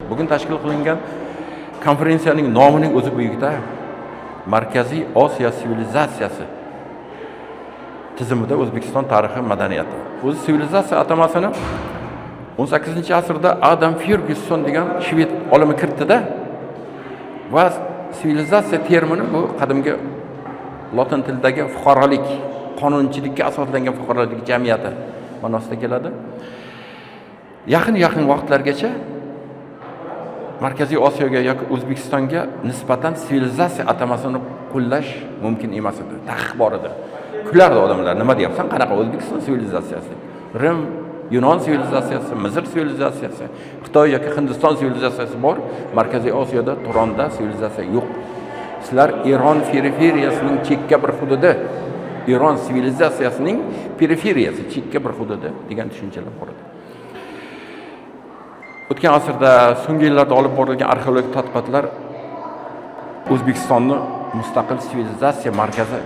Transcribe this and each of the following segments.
Bugun tashkil qilingan konferensiyaning nomining o'zi buyukda. Markaziy Osiyo sivilizatsiyasi tizimida O'zbekiston tarixi, madaniyati. O'zi sivilizatsiya atamasini 18-asrda Adam Fergyuson degan shved olimi kiritdida va sivilizatsiya termini bu qadimgi lotin tilidagi fuqarolik, qonunchilikka asoslangan fuqarolik jamiyati ma'nosida keladi. Yaqin vaqtlargacha Markaziy Osiyoga yoki O'zbekistonga nisbatan sivilizatsiya atamasini qo'llash mumkin emas edi. Taqiq bor edi. Kulardi odamlar, nima deyapsan, qanaqa O'zbekiston sivilizatsiyasi? Rim, Yunon sivilizatsiyasi, Misr sivilizatsiyasi, Xitoy yoki Hindiston sivilizatsiyasi bor, Markaziy Osiyoda, Turonda sivilizatsiya yo'q. Sizlar Eron periferiyasining chekka bir hududi, Eron sivilizatsiyasining periferiyasi, chekka bir hududi degan tushunchalar bor edi. O'tgan asrda, so'nggi yillarda olib borilgan arxeologik tadqiqotlar O'zbekistonni mustaqil sivilizatsiya markazi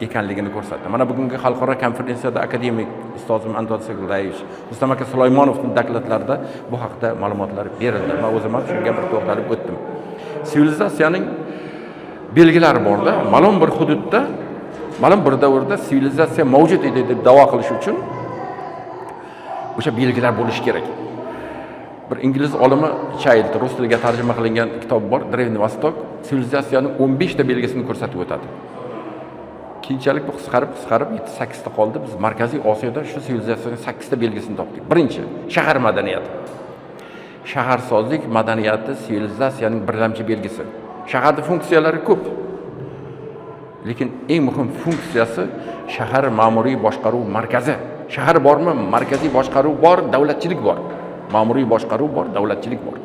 ekanligini ko'rsatdi. Mana bugungi xalqaro konferensiyada akademik ustozim Anton Seglayevich, Rustam aka Sulaymonovning dokladlarida bu haqda ma'lumotlar berildi. Men o'zim ham shunga bir to'xtalib o'tdim. Sivilizatsiyaning belgilari borda, ma'lum bir hududda, ma'lum bir davrda sivilizatsiya mavjud edi deb da'vo qilish uchun o'sha belgilar bo'lishi kerak. Bir ingliz olimi Child, rus tiliga tarjima qilingan kitob bor, Древний Восток, sivilizatsiyaning 15 ta belgisini ko'rsatib o'tadi. Keyinchalik bu qisqarib, qisqarib 7-8 ta qoldi. Biz Markaziy Osiyoda shu sivilizatsiyaning 8 ta belgisini topdik. Birinchi, shahar madaniyati. Shaharsozlik madaniyati sivilizatsiyaning birlamchi belgisi. Shaharning funksiyalari ko'p. Lekin eng muhim funksiyasi shahar ma'muriy boshqaruv markazi. Shahar bormi, markaziy boshqaruv bor, davlatchilik bor. Ma'muriy boshqaruv bor, davlatchilik bor.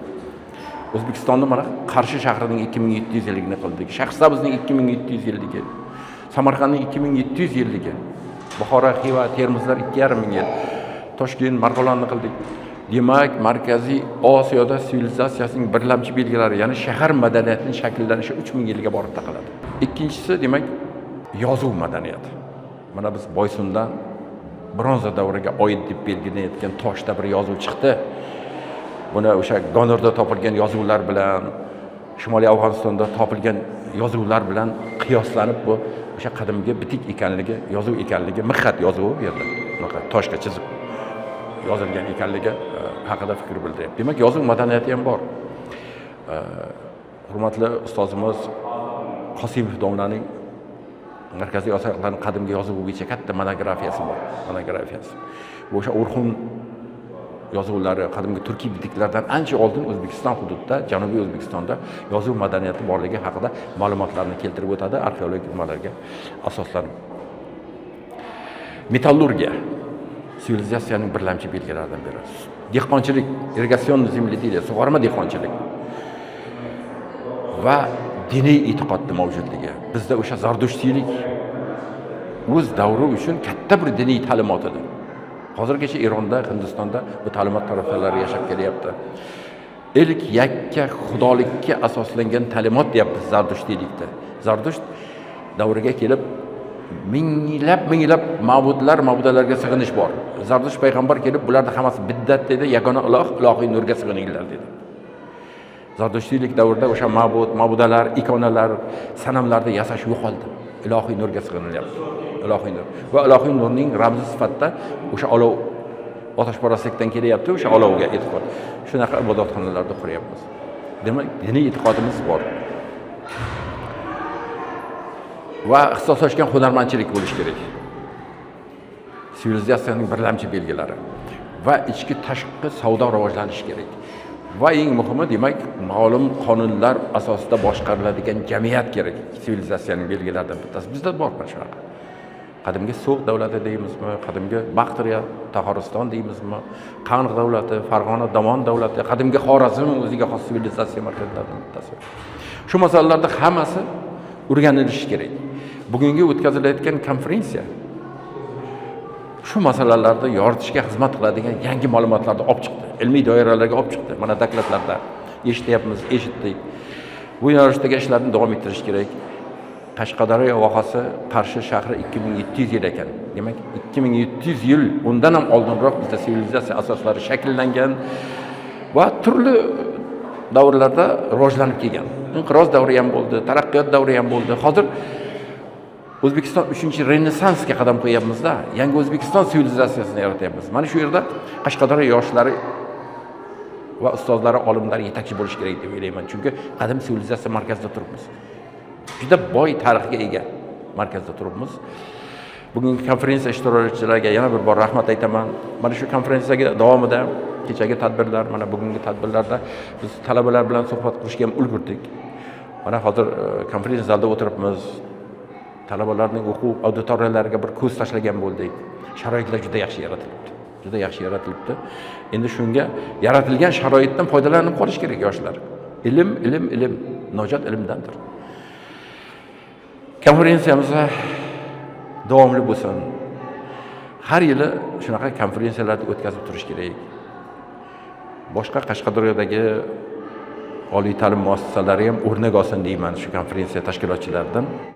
O'zbekistonni mana Qarshi shahrining 2700 yilligini qildik. Shahrisabzning 2700 yilligi, Samarqandning 2700 yilligi, Buxoro, Xiva, Termizlar 2,5 ming yil. Toshkent, Marg'ilonni qildik. Demak, Markaziy Osiyoda sivilizatsiyasining birlamchi belgilari, ya'ni shahar madaniyatining shakllanishi 3000 yilga borib taqaladi. Ikkinchisi, demak, yozuv madaniyati. Mana biz Boysundan bronza davriga oid deb belgilanayotgan toshda bir yozuv chiqdi. Buni o'sha Gonorda topilgan yozuvlar bilan, Shimoliy Afg'onistonda topilgan yozuvlar bilan qiyoslanib, bu o'sha qadimgi bitik ekanligi, yozuv ekanligi, mixxat yozuvi bu yerda bunaqa toshga chizib yozilgan ekanligi haqida fikr bildiryapti. Demak, yozuv madaniyati ham bor. Hurmatli ustozimiz Qosimov domlaning Markaziy Osiyo xalqlarining qadimgi yozuvi bo'yicha katta monografiyasi bor. Monografiyasi. Bu o'sha O'rxun yozuvlari, qadimgi turkiy bitiklardan ancha oldin O'zbekiston hududida, Janubiy O'zbekistonda yozuv madaniyati borligi haqida ma'lumotlarni keltirib o'tadi, arxeologik nimalarga asoslanib. Metallurgiya sivilizatsiyaning birlamchi belgilaridan biri. Dehqonchilik, ирригационное земледелие, sug'orma dehqonchilik va diniy e'tiqodni mavjudligi. Bizda o'sha zardushtiylik o'z davri uchun katta bir diniy ta'limot edi. Hozirgacha Eronda, Hindistonda bu ta'limot tarafdorlari yashab kelyapti. Ilk yakka xudolikka asoslangan ta'limot deyapmiz zardushtiylikda. Zardusht davriga kelib minglab minglab ma'budlar, ma'budalarga sig'inish bor. Zardusht payg'ambar kelib, bularni hammasi biddat dedi, yagona iloh, ilohiy nurga sig'ininglar dedi. Zardushtiylik davrida o'sha ma'bud, ma'budalar, ikonalar, sanamlarni yasash yo'qoldi. Ilohiy nurga sig'inilyapti. Ilohiy nur. Va ilohiy nurning ramzi sifatida o'sha olov, otashparastlikdan kelyapti, o'sha olovga e'tiqod. Shunaqa ibodatxonalarda quryapmiz. Demak, diniy e'tiqodimiz bor. Va ixtisoslashgan hunarmandchilik bo'lishi kerak. Sivilizatsiyaning birlamchi belgilari. Va ichki tashqi savdo rivojlanishi kerak. Va eng muhimi, demak, ma'lum qonunlar asosida boshqariladigan jamiyat kerak. Sivilizatsiyaning belgilaridan bittasi bizda bor mana shunaqa. Qadimgi So'g'd davlati deymizmi, qadimgi Baxtriya, Taxoriston deymizmi, Qanq davlati, Farg'ona, Domon davlati, qadimgi Xorazm o'ziga xos sivilizatsiya markazlaridan bittasi. Shu masalalarda hammasi o'rganilishi kerak. Bugungi o'tkazilayotgan konferensiya shu masalalarni yoritishga xizmat qiladigan yangi ma'lumotlarni olib chiqdi, ilmiy doiralarga olib chiqdi. Mana dokladlarda eshityapmiz, eshitdik. Bu yo'nalishdagi ishlarni davom ettirish kerak. Qashqadaryo vohasi, Qarshi shahri 2700 yil ekan. Demak, 2700 yil undan ham oldinroq bizda sivilizatsiya asoslari shakllangan va turli davrlarda rivojlanib kelgan. Inqiroz davri ham bo'ldi, taraqqiyot davri ham bo'ldi. Hozir O'zbekiston 3 renessansga qadam qo'yyapmizda, yangi O'zbekiston sivilizatsiyasini yaratyapmiz. Mana shu yerda Qashqadaryo yoshlari va ustozlari, olimlari yetakchi bo'lishi kerak deb o'ylayman. Chunki qadim sivilizatsiya markazida turibmiz. Juda boy tarixga ega markazda turibmiz. Bugungi konferensiya ishtirokchilariga yana bir bor rahmat aytaman. Mana shu konferensiyaga davomida kechagi tadbirlar, mana bugungi tadbirlarda biz talabalar bilan suhbat qurishga ham ulgurdik. Mana hozir konferensiya zalida o'tiribmiz. Talabalarning o'quv auditoriyalariga bir ko'z tashlagan bo'ldik. Sharoitlar juda yaxshi yaratilibdi. Juda yaxshi yaratilibdi. Endi shunga yaratilgan sharoitdan foydalanib qolish kerak yoshlar. Ilm, ilm, ilm. Najot ilmdandir. Konferensiyamiz davomli bo'lsin. Har yili shunaqa konferensiyalarni o'tkazib turish kerak. Boshqa Qashqadaryodagi oliy ta'lim muassasalari ham o'rnak olsin deyman shu konferensiya tashkilotchilaridan.